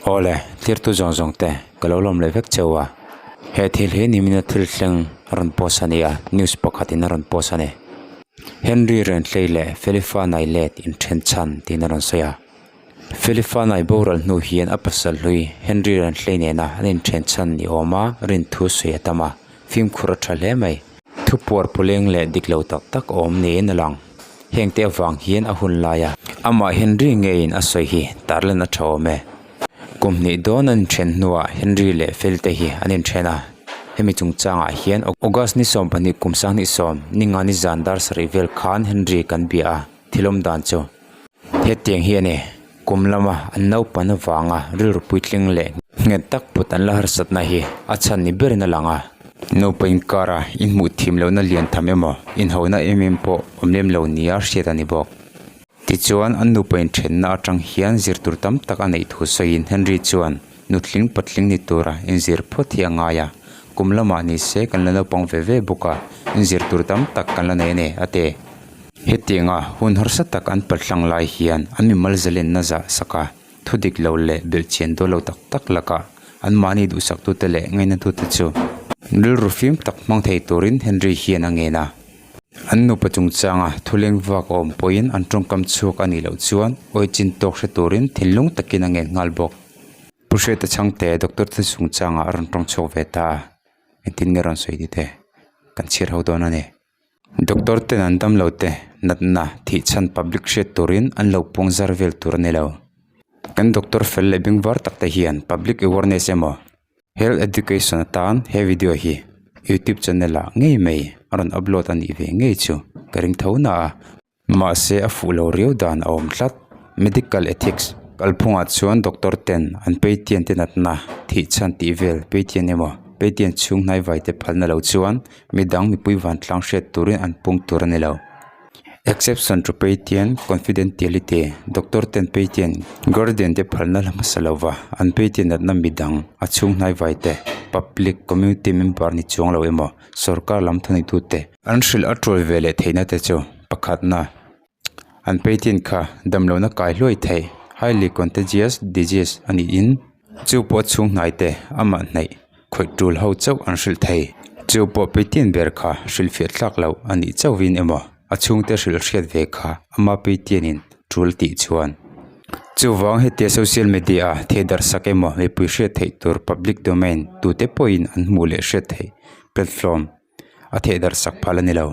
Awle, thirtu zawng zawng te ka lo lawm leh vek cheu a. He thil hi nimina thil thleng a rawn post a ni a, news pakhatin a rawn post a ni. Henry Rentlei leh Felifa Nailet inthen chhan tiin a rawn sawi a. Felifa Nai boral hnu hian a pasal hlui Henry Rentlei nena an inthen chhan ni awma rin thu sawi a tam a, fimkhur a tha hle mai. Thupuar puleng leh dik lo tak tak awm niin a lang. Hengte avang hian a hun laia amah Henry ngeiin a sawi hi tarlan a tha awm e. Kum hnih dawn an inthen hnuah Henry leh Fel te hi an inthen a. Hemi chungchangah hian August ni 12 kum 20 ni nga ni zan dar sarih vel khan Henry kan bia a, thil awm dan chu hetiang hi a ni. Kum lama an naupan avanga rilru puitling leh nghet tak put an la harsatna hi a chhan ni berin a lang a. Nupa inkara inhmuh thim lohna lian tham emaw inhona em em pawh awm lem lo nia hriat a ni bawk. Tichuan, an nupa inthenna atang hian zir tur tam tak a neih thu sawiin Henry chuan nutling patling ni tura inzir phawt hi a ngai a, kum lamah ni se kan la naupang ve ve bawk a, inzir tur tam tak kan la nei a ni, a ti. Hetianga hun harsa tak an palhlang lai hian an mimal zalenna zah sak a, thu dik lo leh belhchian dawn lo tak tak lakah anmahni duhsaktute leh ngainatute chu rilru fim tak hmang thei turin Henry hian a ngen a. An nupa chungchanga thuleng vak a awm pawhin an tawngkam chhuak a nih loh chuan awi chin tawk hre turin thinlung takin a ngen nghal bawk. Pu Hriata Chhangte doctor te chungchangah a rawn tawng chhuak ve ta a, engtin nge rawn sawi tite kan chhiar ho dawn a ni. Doctor ten an damlo te natna thih chhan public hriat turin an lo pawng zar vel tur a ni lo. Kan doctor fel leh bengvar tak te hian public awareness emaw health education atan he video hi youtube channel ah ngei mai a rawn upload a nih ve ngei chu ka ring tho na a. Mahse a fuh lo riau dan a awm tlat. Medical ethics kalphungah chuan doctor ten an peitian te natna thih chhan tih vel peitian emaw peitian chhung hnai vai te phalna lo chuan midang mipui vantlang hriat turin an pung tur a ni lo. Exception to peitian confidentiality doctor ten peitian guardian te phalna la hmasa lova an peitian natna midang a chhung hnai vai te public community member ni chuang lo emaw sorkar lam thawneitute An hrilh a tul ve leh theihna te chu pakhatna an peitin kha damlohna kai hluai theih highly contagious disease a niin chu pawh chhung hnai te amah hnaih khawih tul ho chauh an hrilh thei. Chu pawh peitin ber kha hrilhfiah thlak loh a nih chauhin emaw a chhungte hrilh hriat ve kha ama peitianin tul tih chuan chuvang hetia social media a theidarh sak emaw mipui hriat theih tur public domain tute pawhin an hmuh leh hriat theih platform a theih darh sak phal a ni lo.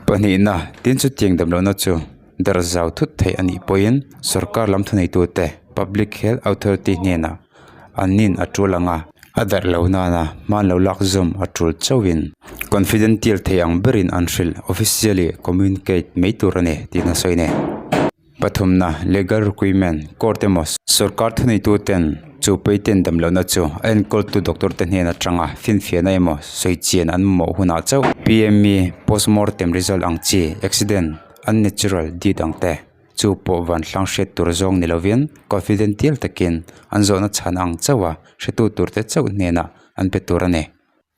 Pahnihna, tin chutiang damlohna chu darh zau thut theih a nih pawhin sorkar lam thuneitute Public Health Authority hnenah an nin a tul ang a, a darh lo nana hman lo lak zawm a tul chauhin confidential thei ang berin an hrilh officially communicate mai tur a ni tiin a sawi a ni. Pathumna, Legal Requirement, Court emaw sorkar thuneituten chu patent damlohna chu a enkawltu doctor te hnen atanga finfiahna emaw sawichian an mamawh hunah chauh PME, Postmortem result ang chi, accident, unnatural death ang te chu pawh vanhlang hriat tur zawng ni lovin confidential takin an zawhna chhan ang chauha hretu turte chauh hnenah an pe tur a ni.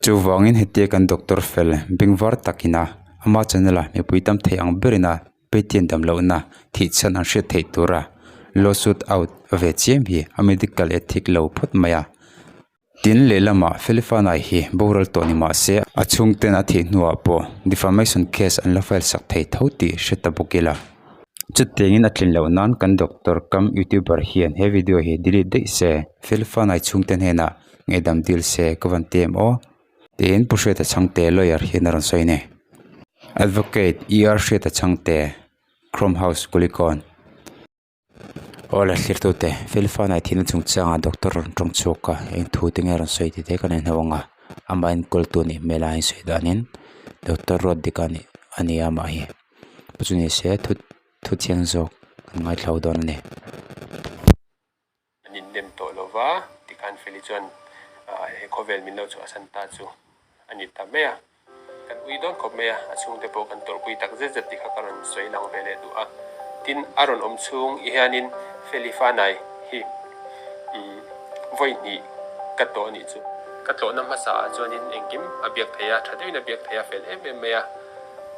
Chuvangin hetia kan doctor fel bengvar takina ama channel a mipui tam thei ang berina Patient damlohna thih chhan an hriat theih tura lawsuit out ve chiam hi a medical ethic lo phawt mai a. Tin lehlamah Felifanai hi boral tawh ni mah se a chhungten a thih hnuah pawh defamation case an la file sak thei tho tih hre ta bawk ila. Chutiangin a tlin loh nan kan doctor kam youtuber hian he video hi delete daih se Felifanai chhungte hnenah ngaihdam dil se ka van ti em aw. Tiin Pu Hriata Chhangte lawyer hian a rawn sawi a ni. Advocate ER Hriata Chhangte, Chrome House, Kulikawn. Aw le thlirtute, Felfanai thihna chungchangah doctor rawn tawng chhuak a, eng thu te nge a rawn sawi tih te kan en ho ang a, amah enkawltu a nih hmel a, a insawi danin doctor ruat dik a nih a ni a amah hi. Chu chu ni se thu thu chiang zawk kan ngaithla ho dawn a ni. An innem tawh lo va, tikhan Feli chuan he khawvel min lo chhuahsan ta chu a ni ta mai a. Kan ui dawn khawp mai a, a chhungte pawh kan tawrhpui tak zet zet tih kha ka rawn sawi lang ve leh duh a. Tin, a rawn awm chhung i hianin Feli Fanai hi vawi hnih ka tlawh a nih chu. Ka tlawhna hmasa ah chuanin engkim a biak thei a, tha deuhin a biak thei a, fel em em mai a.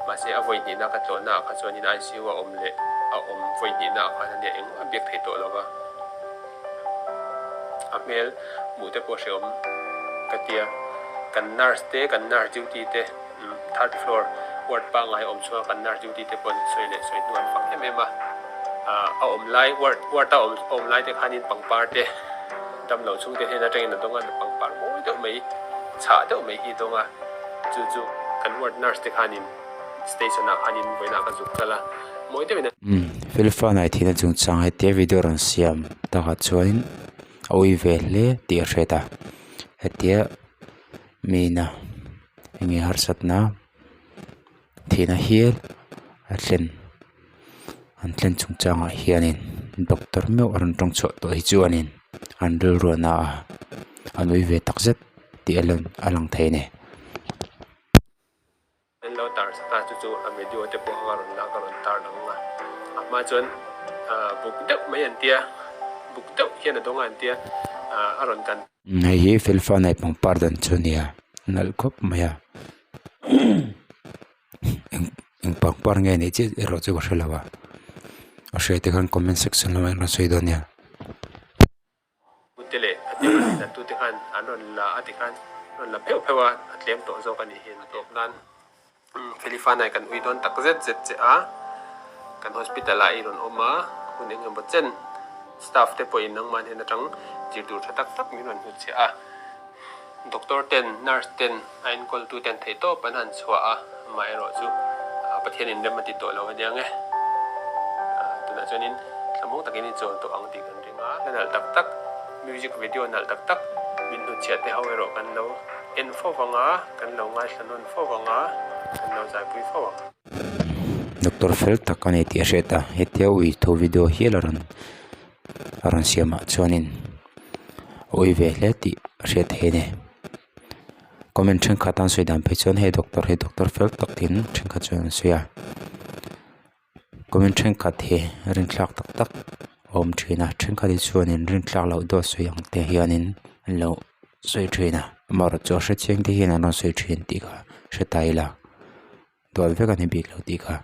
Mahse a vawi hnihna ka tlawhna ah kha chuanin ICU a awm leh a awm vawi hnihna ah khan ania engmah a biak thei tawh lo va. A hmel hmuh te pawh hrehawm ka tia. Kan nurse te, kan nurse duty te, third floor ward pangngai awm chhunga kan nurse duty te paw'n sawi leh sawi hnu an fak em em a. A awm lai, ward ward a awm lai te khanin pangpar te damlo chhungte hnen atangin a dawng a, pangpar mawi deuh mai, chhah deuh mai hi a dawng a. Chu chu kan ward nurse te khanin station ah khanin vawiinah ka zuk kal a, mawi deuhin a. Umm, Felfanai thihna chungchang hetia video rawn siam takah chuanin a ui ve hle tih a hriat a, hetia mina enge harsatna thihna hial a thlen an thlen chungchangah hianin doctor meuh a rawn tawng chhuah tawh hi chuanin an rilru a na a, an ui ve takzet tih a lan a lang thei a ni. An lo tar sak a, chu chu a video te pawh anga rawn lak a rawn tar lang a, a hma chuan ah buk deuh mai an tia, buk deuh hian a dawng a an tia, ah a rawn kan. Hei hi Felfa nei pangpar dan chu a nia, nalh khawp mai a, eng eng pangpar nge nih chiah erawh chu ka hre lo a, a hria te khan comment section lamah in rawn sawi dawn nia. Te leh a tel a nat tute khan an rawn la a ti khan rawn la pheuh pheuh a, a tlem tawh zawk a nih hi an tawp nan Felifanai kan ui dawn tak zet zet che a, kan hospital ah i rawn awm a, hun eng emaw chen staff te pawhin nangmah hnen atang zir tur tha tak tak min rawn hnutchhiah a. Doctor ten, nurse ten, a enkawl tu ten theih tawp an han chhuah a, amaherawh chu Pathian in rem a ti tawh lo aniang e. Tunah chuanin thlamuang takin i chawl tawh ang tih kan ring a, hla nalh tak tak, music video nalh tak tak min hnutchhiah te ho erawh kan lo en fo vang a, kan lo ngaithla nawn fo vang a, kan lo zaipui fo ang. Doctor fel tak a ni tih a hriat a, hetia ui tho video hial a rawn a rawn siam ah chuanin a ui ve hle tih a hriat theih a ni comment thenkhat an sawi dan phei chuan hei doctor hi doctor fel tak tiin thenkhat chuan an sawi a comment thenkhat hi rinthlak tak tak a awm thin a thenkhat hi chuanin rinthlak loh dawt sawi ang te hianin an lo sawi thin a amaherawhchu chu a hrechiang te hian an rawn sawi thin tih kha hre ta ila duat vek a ni bik lo tih kha.